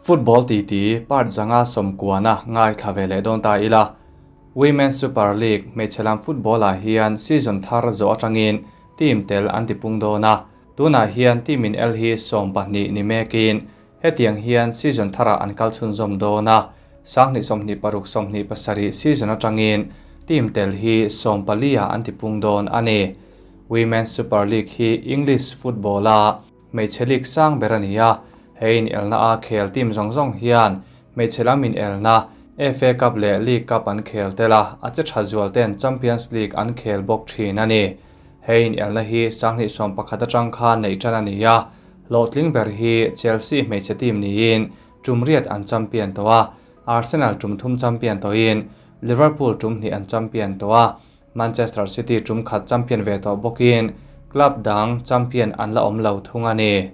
Football titi part 5 90na ngaithla ve leh dawn ta ila. Women's Super League hmeichhe lam football ah hian season thar zawh atangin team tel an tipung dawn a. Tunah hian team in el hi 12 ni mekin hetiang hian season tharah an kal chhunzawm dawn a. 2026 27 season atangin team tel hi 14 ah an tipung dawn a ni. Women's Super League hi English football a hmeichhe league sang ber a ni a. Hei in elna a khel team zawng zawng hian hmeichhe lam in elna FA Cup leh League Cup an khel tel a, a che tha zual ten Champions League an khel bawk thin a ni. Hei in elna hi 2011 atang khan nei tan a ni a. Hlawhtling ber hi Chelsea hmeichhe team niin tum riat an champion to a. Arsenal tum thum champion toin Liverpool tum hnih an champion to a. Manchester City tum khat champion ve to bawkin club dang champion an la awm lo thung a ni.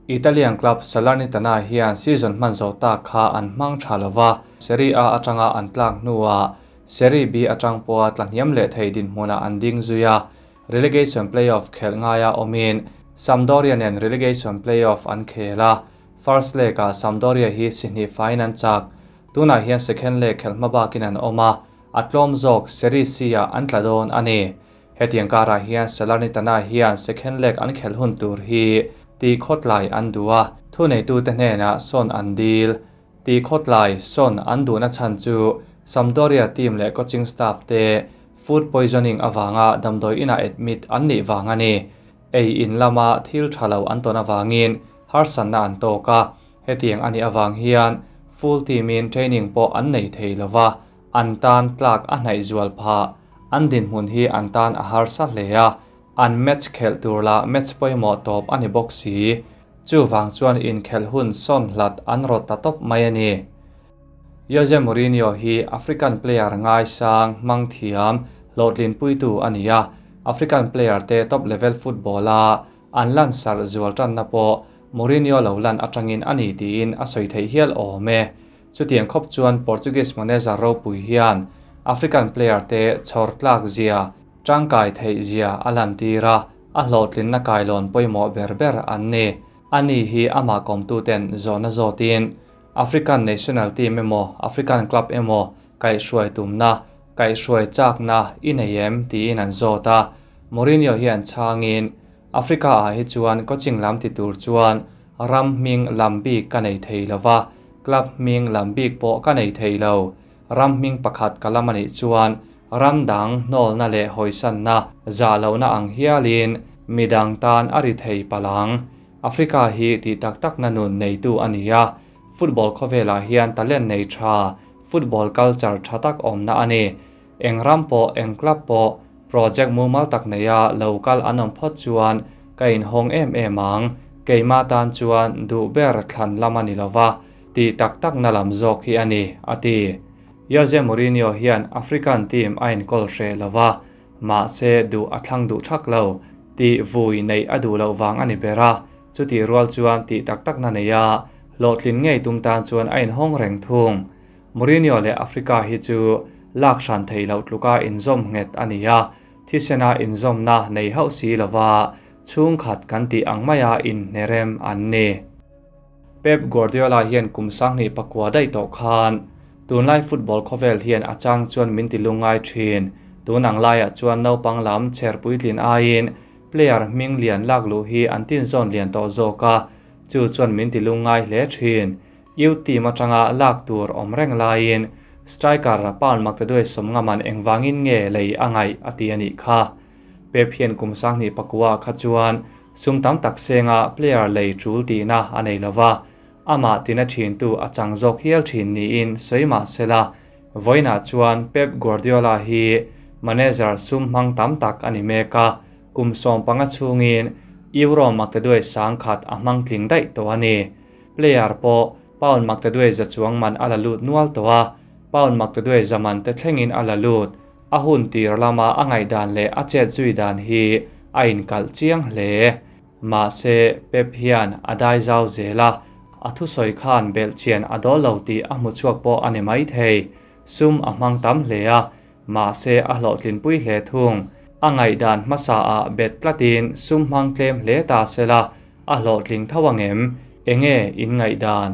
Italian club Salernitana hian season hman zo ta kha an hmang tha lova. Serie A atanga an tlak hnuah Serie B atang pawha tlahniam leh thei dinhmunah an ding zuia. Relegation playoff khel ngaia awmin Sampdoria nen relegation playoff an khel a. First leg ah Sampdoria hi sihnih fain an chak. Tunah hian second leg khel hma bakin an awm a. A tlawm zawk Serie C ah an tla dawn a ni. Hetiang karah hian Salernitana hian second leg an khel hun tur hi ti khawtlai an du a. Thu neitute hnenah sawn an dil. Ti khawtlai sawn an duhna chhan chu Sampdoria team leh coaching staff te food poisoning awanga damdawi ina admit an nih wang a ni. Ei in lama thil thalo an tawn awangin harsanna an tawk a. Hetiang ani awang hian full team in training pawh an nei thei lova. An tan tlak a hnaih zual pha. An din hmun hi an tan a harsa hle a. An match khel tur la match pawimawh tawp ani bawk si. Chu wang chuan in khel hun sawn hlat an rawt ta tawp mai a ni. Jose Mourinho hi African player ngai sang hmang thiam hlawhtlin puitu a ni a. African player te top level football a an lan sar zual tanna pawh Mourinho lo lan atangin a ni tiin a sawi theih hial awm e. Chutiang khawp chuan Portuguese manager ropui hian African player te chhawr tlak zia, tangkai theih zia a lan tir a, a hlawhtlinna kailawn pawimawh ber ber an ni. Ani hi ama kawmtu ten zawhna zawtin African National Team emaw African Club emaw kaihhruai tumna, kaihhruai chakna i nei em tiin an zawt a. Mourinho hian changin Africa ah hi chuan coaching lam ti tur chuan ram hming lam bik ka nei thei lova, club hming lam bik pawh ka nei thei lo. Ram hming pakhat ka lam ani chuan ram dang hnawlna leh hawisanna za lohna ang hialin midang tan a ri thei palang. Africa hi ti tak tak na nun neitu a ni a. Football khawvelah hian talent nei tha, football culture tha tak awmna a ni. Eng ram pawh, eng club pawh, project mumal tak neia local an awm phawt chuan ka inhawng em em ang. Keima tan chuan duh ber thlan lam a ni lova, ti tak tak na lam zawk hi a ni, a ti. Jose Mourinho hian African team a inkawl hre lova, ma se duh a thlang duh thak lo, ti vui nei a duh loh wang a ni ber a. Chuti rual chuan ti tak tak na nei a, hlawhtlin ngei tum tan chuan a inhawng reng thung. Mourinho leh Africa hi chu lak hran thei loh tluka inzawm nghet a ni a. Thisena inzawmna nei hauh si lova, chhung khat kan tih ang maia inhnerem an ni. Pep Guardiola hian kum 2009 daih tawh khan tunlai football khawvel hian a chang chuan min ti lungai thin. Tunang laiah chuan naupang lam cher puitlin aiin player hming lian lak lu hi an tin zawn lian tawh zawk a, chu chuan min ti lungai hle thin. Youth team atanga lak tur awm reng laiin striker pound maktaduai 50 man engwangin nge lei a ngaih a ti anih kha. Pep hian kum 2009 kha chuan sum tam tak senga player lei tul tina a nei lova, ama tina thin tu a chang zawk hial thin niin sawi sela. Voina chuan Pep Guardiola hi manager sum hmang tam tak ani meka, kum 15 chungin euro maktaduai 100 a hmang tling daih to ani. Player pawh pound maktaduai za chuang man a la lut nual to a, pound maktaduai zaman te thlengin a la lut. A hun tir lama a ngaih dan leh a chet zui dan hi a inkalh chiang hle. Ma se Pep hian a dai zau zela, a thu sawi khan bel chian a dawl lo tih a hmu chhuak pawh a ni mai thei. Sum a hmang tam hle a, ma se a hlawhtlin pui hle thung. A ngaih dan hmasa a bet tlatin sum hmang tlem hle ta sela, a hlawhtling tho angem, enge in ngaih dan.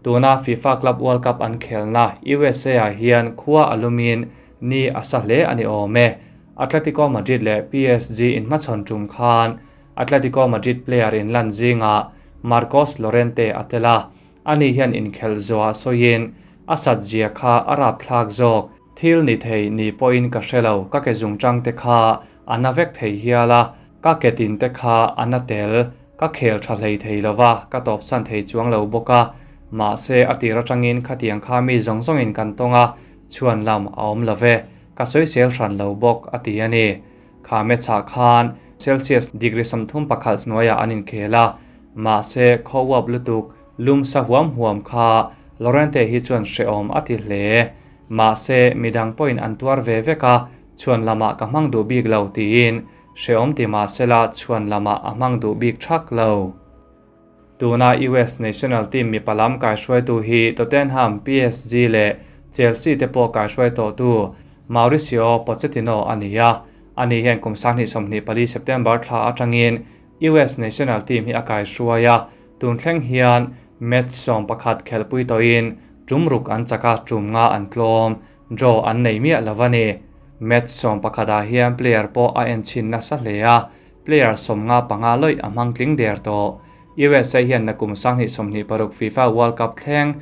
Tuna FIFA Club World Cup an khelna USA-ah hian khua a lumin ni a sa hle a ni awm e. Atletico Madrid leh PSG inhmachhawn tum khan Atletico Madrid player inlan zingah Marcos Llorente a tel a, ani hian inkhelh zuah sawiin a sat zia kha a rapthlak zawk. Thil ni thei ni pawhin ka hre lo, ka ke zungchang te kha a na vek thei hial a, ka ke tin te kha a na tel, ka khel tha hlei thei lo va, ka tawpsan thei chuang lo bawk a, mahse a tir atangin khatiang kha mi zawng zawngin kan tawng a, chhuan lam a awm lo ve, ka sawisel hran lo bawk a ti a ni. Kha match-ah khan Celsius degree 31 hnuaiah an inkhel a, mahse khaw uap lutuk lum sa huam huam kha Llorente hi chuan hrehawm a ti hle. Mahse midang pawhin an tuar ve vek a, chhuan lamah ka hmang duh bik lo tiin hrehawm ti mahsela chhuan lamah a hmang duh bik thak lo. Tuna US national team mipa lam kaihruaitu hi Tottenham, PSG leh Chelsea te pawh kaihruai tawhtu Mauricio Pochettino a ni a. Ani hian kum 2024 September thla atangin US national team hi a kaihruai a, tun thleng hian match 11 khelhpui tawhin tum ruk an chak a, tum nga an tlawm, draw an nei miah lo a ni. Match 11 ah hian player pawh a enchhin nasa hle a, player 55 lawih a hmang tling der tawh. USA hian nakum 2026 FIFA World Cup thleng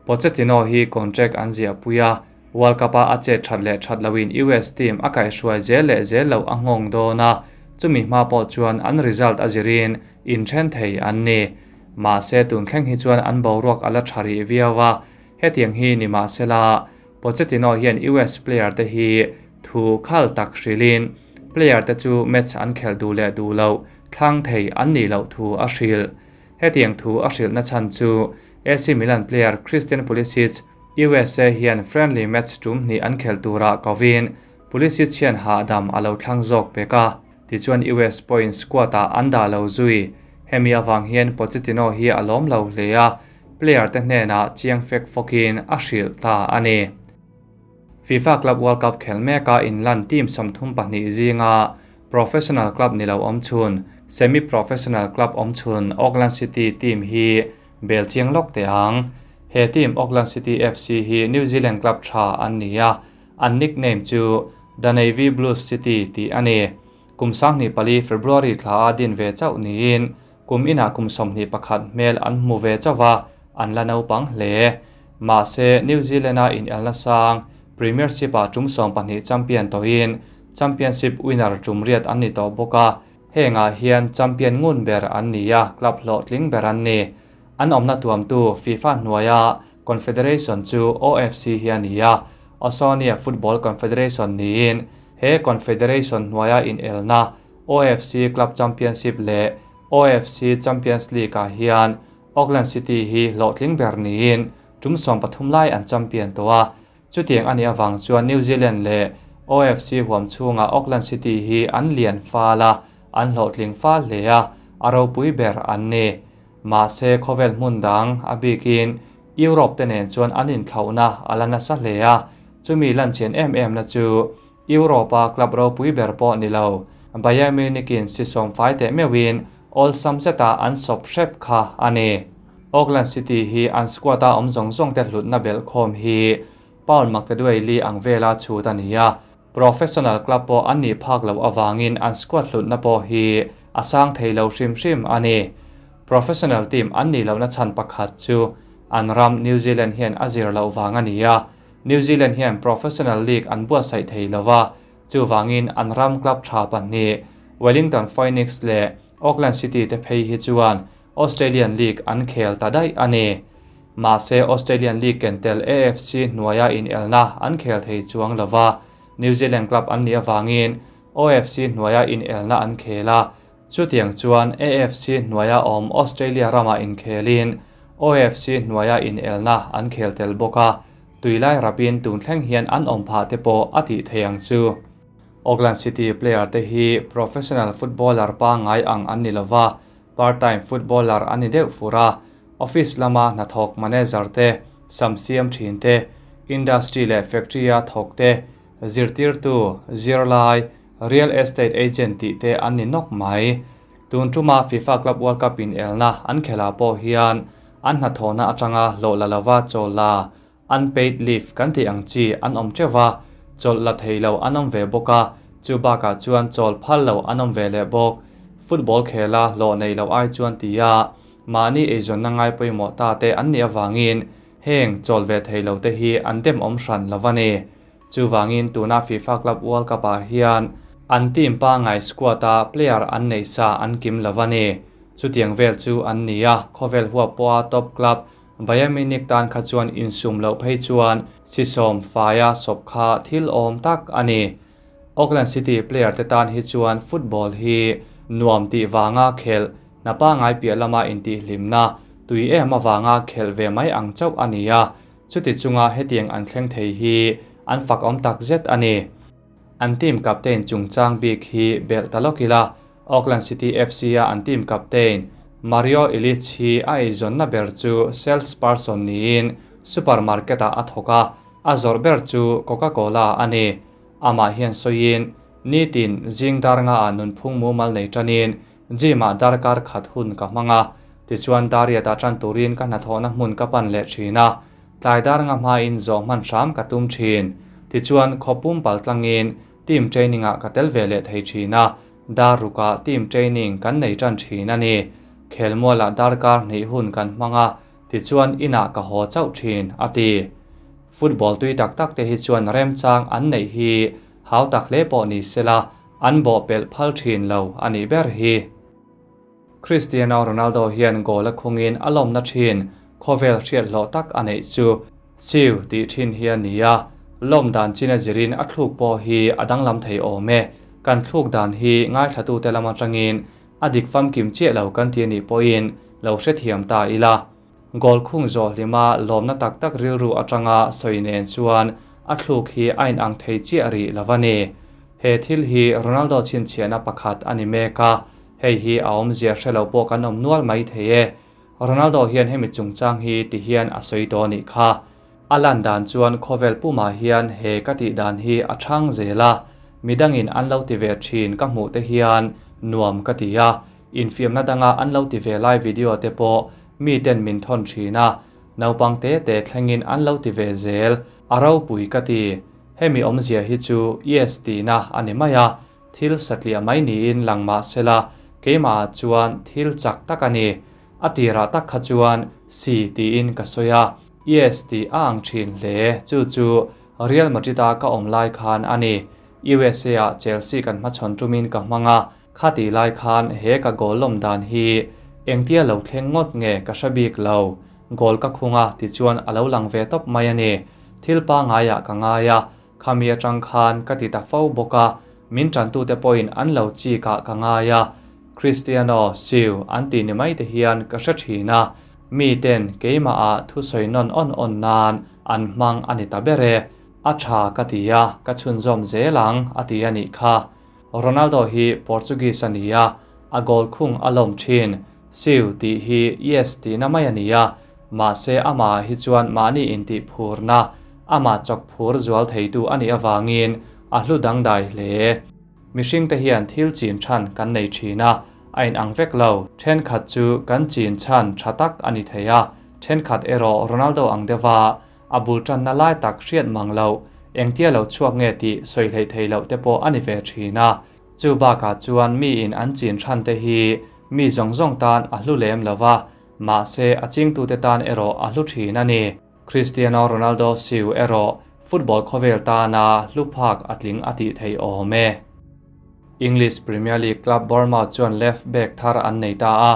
Pochettino hi contract an ziah pui a, World Cup a a chet that leh that loin US team a kaihhruai zel leh zel lo a nghawng dawn a, chumi hma pawh chuan an result a zirin inthen thei an ni. Mahse tun thleng hi chuan an boruak a la tha rih viau a, hetiang hi ni mahsela Pochettino hian US player te hi thu khal tak hrilhin player te chu match an khel duh leh duh lo thlang thei an nih loh thu a hril. Hetiang thu a hrilh na chan chu AC Milan player Christian Pulisic USA hian friendly match tum hnih an khel tura kovin Pulisic hian hahdam a lo thlang zawk pek a, tichuan US point squad ah an dah lo zui. Hemi awang hian Pochettino hi a lawm lo hle a, player te hnenah chiang fek fawkin a hrilh ta a ni. FIFA Club World Cup khel meka inlan team 32 zinga professional club ni lo awm chhun, semi-professional club awm chhun Auckland City team hi bel chiang lawk te ang. He team Auckland City FC hi New Zealand club tha an ni a, an nickname chu The Navy Blues City tih a ni. Kum 24 February thla a din ve chauh niin kum inah kum 21 hmel an hmu ve chauha an la naupang hle. Mahse New Zealand a in elna sang Premiership a tum 12 champion toin Championship winner tum riat an ni tawh bawk a, hengah hian champion ngun ber an ni a, club hlawhtling ber an ni. An awmna tuamtu FIFA hnuaia Confederation chu OFC hi a ni a, Oceania Football Confederation niin he Confederation hnuaia in elna OFC Club Championship leh OFC Champions League ah hian Auckland City hi hlawhtling ber niin tum 13 lai an champion tawh a, chutiang ani awang chuan New Zealand leh OFC huam chhunga Auckland City hi an lian fal a, an hlawhtling fal hle a, a ropui ber an ni. Mahse khawvel hmun dang a bikin Europe te nen chuan an inthlauhna a la nasa hle a, chumi lan chian em em na chu Europa club ropui ber pawh ni lo. Bayern Munich in si sawm fai teh meuhin all sam zeta an sawp hrep kha a ni. Auckland City hi an squad a awm zawng zawng te hlutna bel khawm hi Paul Makteduaili ang vela chhut a ni a, professional club pawh an nih phak lo awangin an squad hlutna pawh hi a sang thei lo hrim hrim a ni. Professional team an nih lohna chan pakhat chu an ram New Zealand hian a zir loh wang a ni a, New Zealand hian professional league an buatsaih thei lova, chu wangin an ram club tha pahnih Wellington Phoenix leh Auckland City te phei hi chuan Australian League an khel ta daih a ni. Mahse Australian League ken tel AFC hnuaia in elna an khel thei chuang lova, New Zealand club an ni awangin OFC hnuaia in elna an khel a, chutiang chuan AFC hnuaia awm Australia rama in khelin OFC hnuaia in elna an khel tel bawk a, tuilai rapin tun thleng hian an awm phah te pawh a tih thei ang chu. Auckland City player te hi professional footballer pa ngai ang an ni lova, part-time footballer an ni deuh fur a, office lama hnathawk manager te, samsiam thin te, industry leh factory a thawk te, zirtirtu, zirlai, real estate agent tih te an ni nawk mai. Tun tuma FIFA Club World Cup in elna an khela pawh hian An hnathawhna atanga hlawh la lova chawl la, unpaid leave kan tih ang chi an awm teuh va, chawlh la thei lo an awm ve bawk a, chu bakah chuan chawl phal lo an awm ve leh bawk. Football khela hlawh nei lo ai chuan tia mahni eizawnna ngai pawimawh ta te an nih avangin heng chawl ve thei lo te hi an demawm hran lo a ni. Chuvangin tuna FIFA Club World Cup ah hian an team pangngai squad a player an neih sa an kim lo a ni. Chutiang vel chu an ni a, khawvel huap pawha top club Bayern Munich tan kha chuan insum loh phei chuan sisawm faia sawp kha thil awm tak a ni. Auckland City player te tan hi chuan football hi nuam tih vanga khelh hna pangngai piah lama intihhlimna tui em avanga khelh ve mai ang chauh a ni a, Chuti chunga hetiang an thleng thei hi an fak awm tak zet a ni. An team captain chungchang bik hi belh ta lawk ila, Auckland City FC-a an team captain Mario Ilic hi a eizawnna ber chu sales person niin supermarket-ah a thawk a, a zawrh ber chu Coca-Cola a ni. Amah hian sawiin, Nitin zing dar ngaah nunphung mumal nei tanin Gym-ah darkar khat hun ka hmang a, tichuan Dariat-ah tan turin ka hnathawhna hmun ka pan leh thin a, tlai dar nga hmain zawh hman hram ka tum thin. Tichuan khaw pum pal tlangin team training-ah ka tel ve leh thei thin a, dar rukah team training kan nei tan thin a ni. Khelmualah darkar hnih hun kan hmang a, tichuan inah ka haw chauh thin, a ti. Football tui tak tak te hi chuan remchang an neih hi hau tak hle pawh ni sela, An bawhpelh phal thin lo a nih ber hi. Cristiano Ronaldo hian goal a khungin a lawmna thin khawvel hriat hlawh tak a neih chu Siu tih thin hi a ni a, lawm dan chin a zirin a thluk pawh hi a danglam thei awm e. Kan thluk dan hi ngaithlatute lam atangin a dik famkim chiah lo kan ti a nih pawhin lo hrethiam ta ila. Goal khung zawh hlima lawmna tak tak rilru atanga sawi nen chuan a thluk hi a inang thei chiah rih lo a ni. He thil hi Ronaldo chhinchhiahna pakhat a ni mek a, hei hi a awmzia hre lo pawh kan awm nual mai thei e. Ronaldo hian hemi chungchang hi ti hian a sawi tawh a nih kha. A lan dan chuan khawvel pumah hian he ka tih dan hi a chhang zel a, midangin an lo ti ve thin ka hmuh te hian nuam ka ti a, infiamna danga an lo ti ve lai video te pawh mi ten min thawn thin a, naupang te te thlengin an lo ti ve zel, a ropui ka ti. Hemi awmzia hi chu yes tihna a ni mai a, thil satliah mai niin lang mah sela keimahah chuan thil chak tak a ni. A tirah tak kha chuan si tiin ka sawi a, yes tih a ang thin hle, chu chu Real Madrid-a ka awm lai khan a ni. USA-ah Chelsea kan hmachhawn tumin ka hmang a, kha tih lai khan he ka goal lawm dan hi engtia lo thleng ngawt nge ka hre bik lo. Goal ka khung a tichuan a lo lang ve tawp mai a ni. Thil pangaiah ka ngai a, khami atang khan ka ti ta fo bawk a, min tantute pawhin an lo chikah ka ngai a, Cristiano, Siu an tih ni mai te hian ka hre thin a, miten keimahah thusawi nawn awn awn nan an hmang a ni ta ber e. A tha ka ti a, ka chhunzawm zel ang a ti a nih kha. Ronaldo hi Portuguese a ni a, a goal khung a lawm thin. Siu tih hi yes tihna mai a ni a, mahse amah hi chuan mahni intih phurna, amah chawk phur zual theitu a nih avangin a hlu dangdai hle. Mihringte hian thil chin chhan kan nei thin a, a inang vek lo. Thenkhat chu kan chin chhan tha tak a ni thei a, thenkhat erawh Ronaldo ang deuha A bul tanna lai tak hriat mang loh, engtia lo chhuak nge tih sawi hleih theih loh te pawh a ni ve thin a. Chu bakah chuan miin an chin than te hi mi zawng zawng tan a hlu lem lo va, mahse a chingtute tan erawh a hlu thin a ni. Cristiano Ronaldo siu erawh football khawvel tana hlu phak a tling a tih theih awm e. English Premier League club Bournemouth chuan left back thar an nei ta a,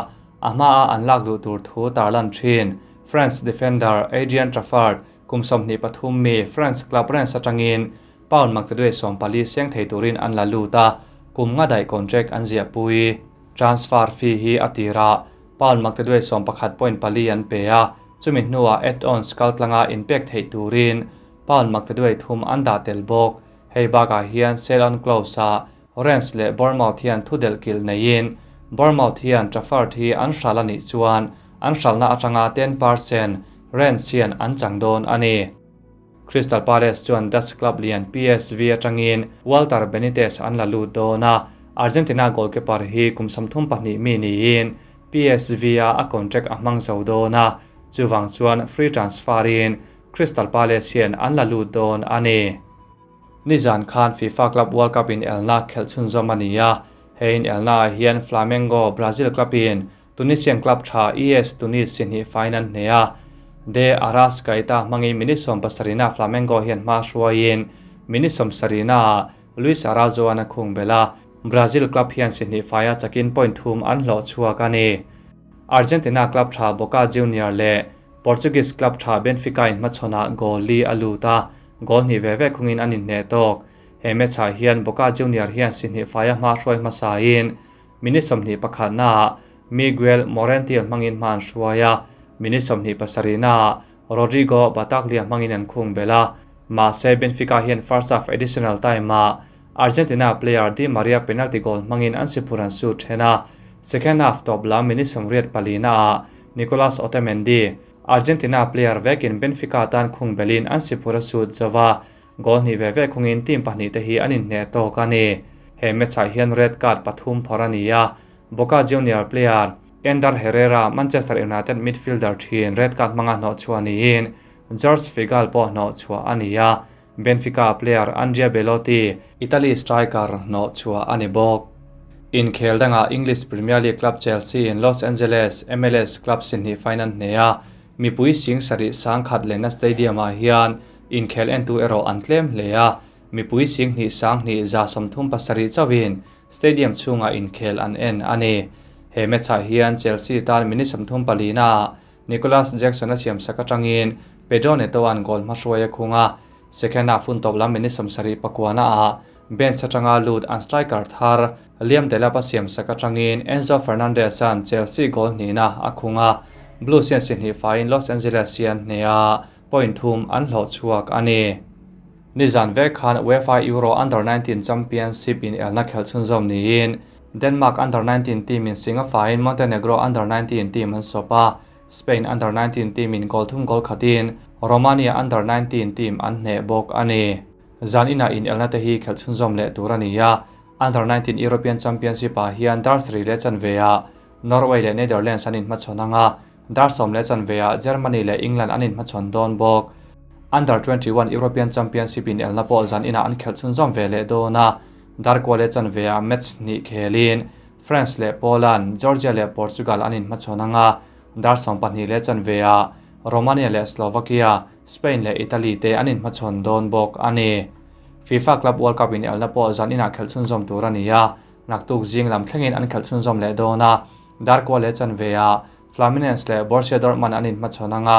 a hmaa an lak duh tur thu tarlan thin. France defender Adrien Truffert kum 23 mi France club Rennes atangin pound maktaduai 14 seng thei turin an la lut a, kum nga daih contract an ziahpui. Transfer fee hi a tirah pound maktaduai 11.4 an pe a, chumi hnuah add-ons kaltlanga inpek theih turin pound maktaduai 3 an dah tel bawk. Hei bakah hian sell-on clause-ah Rennes leh Bournemouth hian thu delh kilh neiin Bournemouth hian Truffert hi an hral a nih chuan an hralhna atanga 10% Rennes hian an chang dawn a ni. Crystal Palace chuan Dutch club lian PSV atangin Walter Benitez an la lut dawn a, Argentina goalkeeper hi kum 32 mi niin PSV-a a contract a hmang zo dawn a. Chuvang chuan free transfer in Crystal Palace hian an la lut dawn a ni. Nizan khan FIFA Club World Cup in elna khelh chhunzawm a ni a, he in elna ah hian Flamengo, Brazil club in Tunisian club tha ES Tunis si hnih faiin an hneh a, De Arrascaeta hmangin minute 70 ah Flamengo hian hma hruaiin minute 70 ah Luiz Araujo an a khung belh a, Brazil club hian si hnih faia chakin point thum an hlawh chhuak a ni. Argentina club tha Boca Junior leh Portuguese club tha Benfica in hmachhawnah goal li a lut a, goal hnih ve ve khungin an inhneh tawk. He match ah hian Boca Junior hian si hnih faia hma hruai hmasain minute 21 naah Miguel Morentiel hmangin hma an hruai a, minute 27 naah Rodrigo Battaglia hmangin an khung belh a, mahse Benfica hian first half additional time ah Argentina player Di Maria penalty goal hmangin an siphur an sut then a, second half tawp lam minute 84 naah Nicolas Otamendi, Argentina player vekin Benfica tan khung belhin an siphur a sut zo va, goal hnih ve ve khungin team pahnih te hi an inhneh tawk a ni. He match ah hian red card pathum phawrh a ni a, Boca Junior player Ander Herrera, Manchester United midfielder thin red card hmanga hnawh chhuah niin George Figal pawh hnawh chhuah a ni a, Benfica player Andrea Belotti, Italy striker hnawh chhuah a ni bawk. Inkhel dangah English Premier League club Chelsea in Los Angeles MLS club si hnih fine an hneh a, mipui sing sarih sangkhat lenna stadium ah hian inkhel entu erawh an tlem hle a, mipui sing hnih sang hnih 37 chauhin stadium chhungah inkhel an en a ni. He match ah hian Chelsea tan minute 34 naah Nicolas Jackson a siam sak atangin Pedro Neto an goal hmahruai a khung a, second half hun tawp lam minute 79 naah bench atanga lut an striker thar Liam Delap a siam sak atangin Enzo Fernandez an Chelsea goal hnihna a khung a, Blues hian si hnih faiin Los Angeles hian hneh a, point thum an hlawh chhuak a ni. Nizan vek khan UEFA Euro Under-19 Championship in elna khelh chhunzawm niin Denmark Under-19 team in singa faiin Montenegro Under-19 team an sawp a, Spain Under-19 team in goal thum goal khatin Romania Under-19 team an hneh bawk a ni. Zan inah in elna te hi khelh chhunzawm leh tur a ni a, Under-19 European Championship ah hian dar sarih leh chanve ah Norway leh Netherlands an inhmachhawn anga, dar sawm leh chanve ah Germany leh England an inhmachhawn dawn bawk. Under-21 European Championship in elna pawh zan inah an khelh chhunzawm ve leh dawn a, dar kua leh chanve ah match hnih khelin France leh Poland, Georgia leh Portugal an inhmachhawn anga, dar 12 leh chanve ah Romania leh Slovakia, Spain leh Italy te an inhmachhawn dawn bawk a ni. FIFA Club World Cup in elna pawh zan inah khelh chhunzawm tur a ni a, naktuk zing lam thlengin an khelh chhunzawm leh dawn a, dar kua leh chanve ah Fluminense leh Borussia Dortmund an inhmachhawn anga,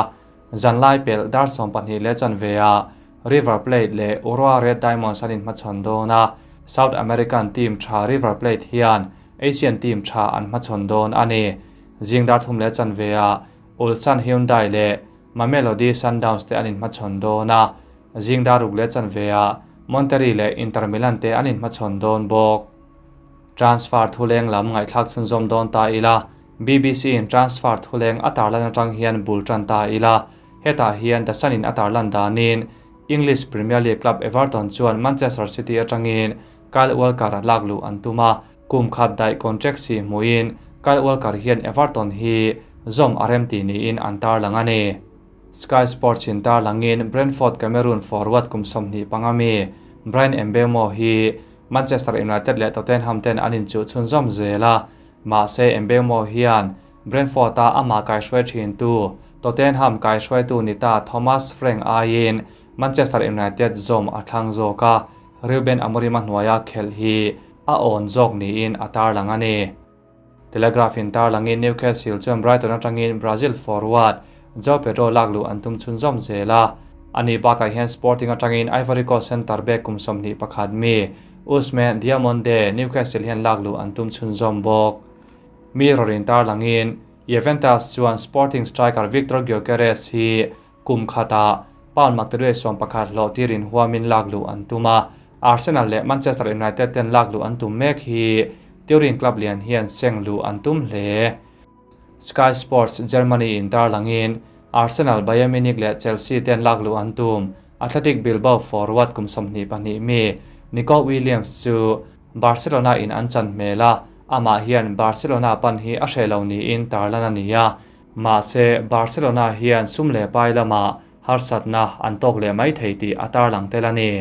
zanlai pelh dar 12 leh chanve ah River Plate leh Urawa Red Diamonds an inhmachhawn dawn a, South American team tha River Plate hian Asian team tha an hmachhawn dawn a ni. Zing dar thum leh chanve ah Ulsan Hyundai leh Mamelodi Sundowns te an inhmachhawn dawn a, zing dar ruk leh chanve ah Monterrey leh Inter Milan te an inhmachhawn dawn bawk. Transfer thuleng lam ngaihthlak chhunzawm dawn ta ila, BBC in transfer thuleng a tarlan atang hian bul tan ta ila, hetah hian The Sun in a tarlan danin English Premier League club Everton chuan Manchester City atangin Kyle Walker lak luh an tum a, kum khat daih contract si hmuin Kyle Walker hian Everton hi zawm a rem ti niin an tarlang a ni. Sky Sports in tarlangin Brentford Cameroon forward kum 25 mi Bryan Mbeumo hi Manchester United leh Tottenham ten an inchuh chhunzawm zel a, mahse Mbeumo hian Brentford a amah kaihruai thin tu Tottenham kaihruaitu ni ta Thomas Frank aiin Manchester United zawm a thlang zawk a, Ruben Amorim a hnuaia khelh hi a awn zawk niin a tarlang a ni. Telegraph in tarlangin Newcastle chuan Brighton atangin Brazil forward Joao Pedro lak luh an tum chhunzawm zel a, ani bakah hian Sporting atangin Ivory Coast centre back kum 21 mi Ousmane Diamonde Newcastle hian lak luh an tum chhunzawm bawk. Mirror in tarlangin Juventus chuan Sporting striker Victor Gyokeres hi kum khatah pound maktaduai 11 hlawh tirin huamin lak luh an tum a, Arsenal leh Manchester United ten lak luh an tum mek hi Turin club lian hian seng luh an tum hle. Sky Sports Germany in tarlangin Arsenal, Bayern Munich leh Chelsea ten lak luh an tum. Athletic Bilbao forward kum 22 mi Nico Williams chu Barcelona in an chan hmel a, amah hian Barcelona pan hi a hre lo niin tarlan a ni a. Mahse, Barcelona hian sum leh pai lamah harsatna an tawk leh mai thei tih a tarlang tel a ni.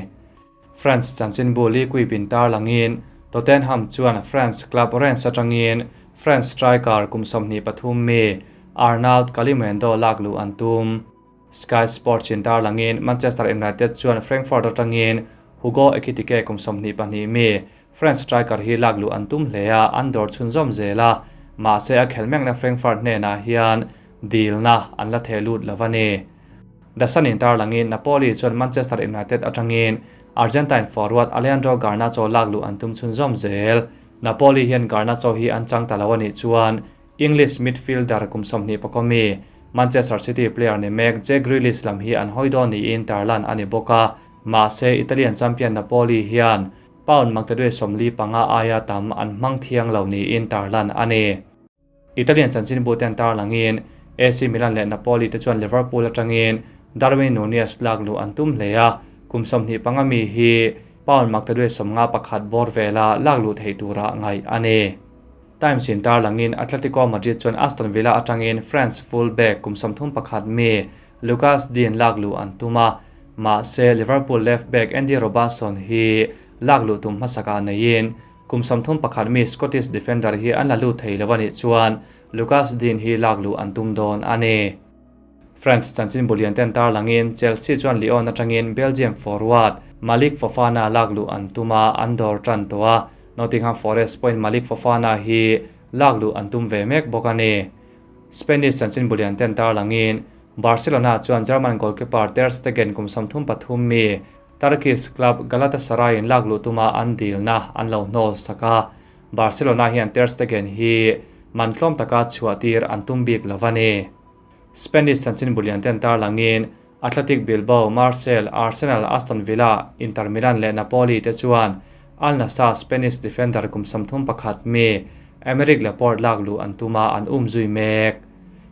France chanchinbu L'Equipe in tarlangin Tottenham chuan France club Rennes atangin France striker kum 23 mi Arnaud Kalimuendo lak luh an tum. Sky Sports in tarlangin Manchester United chuan Frankfurt atangin Hugo Ekitike kum 22 mi France striker hi lak luh an tum hle a, an dawr chhunzawm zel a, mahse a khelh mekna Frankfurt hnenah hian dilna an la theh lut lo a ni. The Sun in tarlangin Napoli chuan Manchester United atangin Argentine forward Alejandro Garnacho lak luh an tum chhunzawm zel. Napoli hian Garnacho hi an chang ta lo a nih chuan English midfielder kum 24 mi Manchester City player ni mek Jack Grealish lam hi an hawi dawn niin tarlan a ni bawk a, mahse Italian champion Napoli hian pound maktaduai 45 aia tam an hmang thiang lo niin tarlan a ni. Italian chanchinbu ten tarlangin AC Milan leh Napoli te chuan Liverpool atangin Darwin Nunez lak luh an tum hle a, kum 25 mi hi pound maktaduai 51 bawr vela lak luh theih tura ngaih a ni. Times in tarlangin Atletico Madrid chuan Aston Villa atangin France fullback kum 31 mi Lucas Digne lak luh an tum a, mahse Liverpool left back Andy Robertson hi lak luh tum hmasaka neiin kum 31 mi Scottish defender hi an la lut thei lo anih chuan Lucas Digne hi lak luh an tum dawn a ni. France chanchinbu lian ten tarlangin Chelsea chuan Lyon atangin Belgium forward Malik Fofana lak luh an tum a, an dawr tan tawh a, Nottingham Forest point Malik Fofana hi lak luh an tum ve mek bawk a ni. Spanish chanchinbu lian ten tarlangin Barcelona chuan German goalkeeper Ter Stegen kum 33 mi Turkish club Galatasaray in lak luh tuma an dilna an lo hnawl saka. Barcelona hian Ter Stegen hi mantlawm taka chhuah tir an tum bik lo a ni. Spanish chanchinbu lian ten tarlangin Athletic Bilbao, Marseille, Arsenal, Aston Villa, Inter Milan leh Napoli te chuan Al Nassr Spanish defender kum 31 mi Aymeric Laporte lak luh an tuma an um zui mek.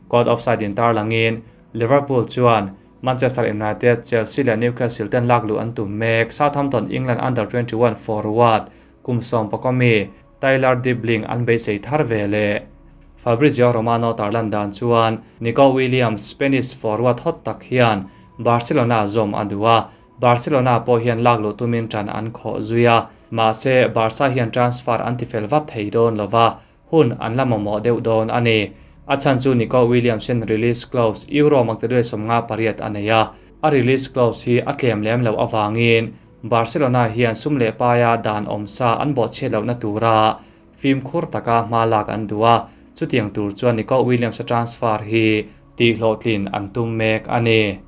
Caught offside in tarlangin Liverpool chuan Manchester United, Chelsea leh Newcastle ten lak luh an tum mek. Southampton England under 21 forward kum 19 mi Tyler Dibling an beisei thar ve le. Fabrizio Romano tarlan dan chuan Nico Williams Spanish forward hot tak hian Barcelona zawm a duh a, Barcelona pawh hian lak luh tumin tan an khawh zui a, mahse Barca hian transfer an tifel vat thei dawn lova, hun an la mamawh deuh dawn a ni. A chhan chu Nico Williams hian release clause euro maktaduai 58 a nei a, a release clause hi a tlem lem lo awangin Barcelona hian sum leh paia dan awm sa an bawh chhiat lohna tura fim khur taka hma lak an duh a, chutiang tur chuan Nico Williams a transfer hi tih hlawhtlin an tum mek a ni.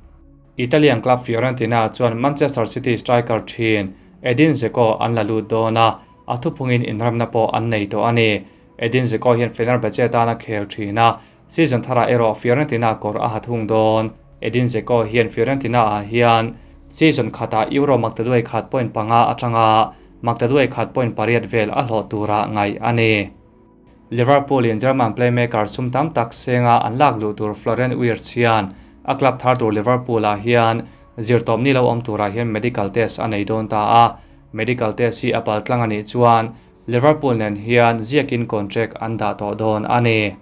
Italian club Fiorentina chuan Manchester City striker thin Edin Dzeko an la lut dawn a, a thuphungin inramna pawh an nei tawh a ni. Edin Dzeko hian Fenerbahce tana khel thin a, season thara erawh Fiorentina kawr a ha thung dawn. Edin Dzeko hian Fiorentina ah hian season khatah euro maktaduai 1.5 atanga maktaduai 1.8 vel a hlawh tura ngaih a ni. Liverpool in German playmaker sum tam tak senga an lak luh tur Florian Wirtz hian a club thar tur Liverpool ah hian zirtawp ni lo awm turah hian medical test a nei dawn ta a, medical test hi a pal tlang anih chuan Liverpool nen hian ziakin contract an dah tawh dawn a ni.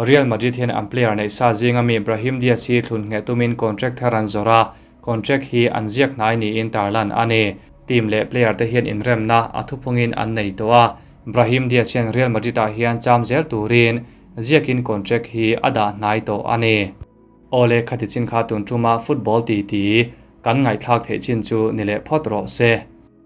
Real Madrid hian an player nei sa zinga mi Brahim Diaz hi thlun nge tumin contract thar an zawr a, contract hi an ziak hnai niin tarlan a ni. Team leh player te hian inremna a thuphungin an nei tawh a, Brahim Diaz hian Real Madrid ah hian cham zel turin ziakin contract hi a dah hnai tawh a ni. Ole khati chin kha tun tuma football ti ti kan ngaihthlak theih chin chu ni leh phawt rawh se.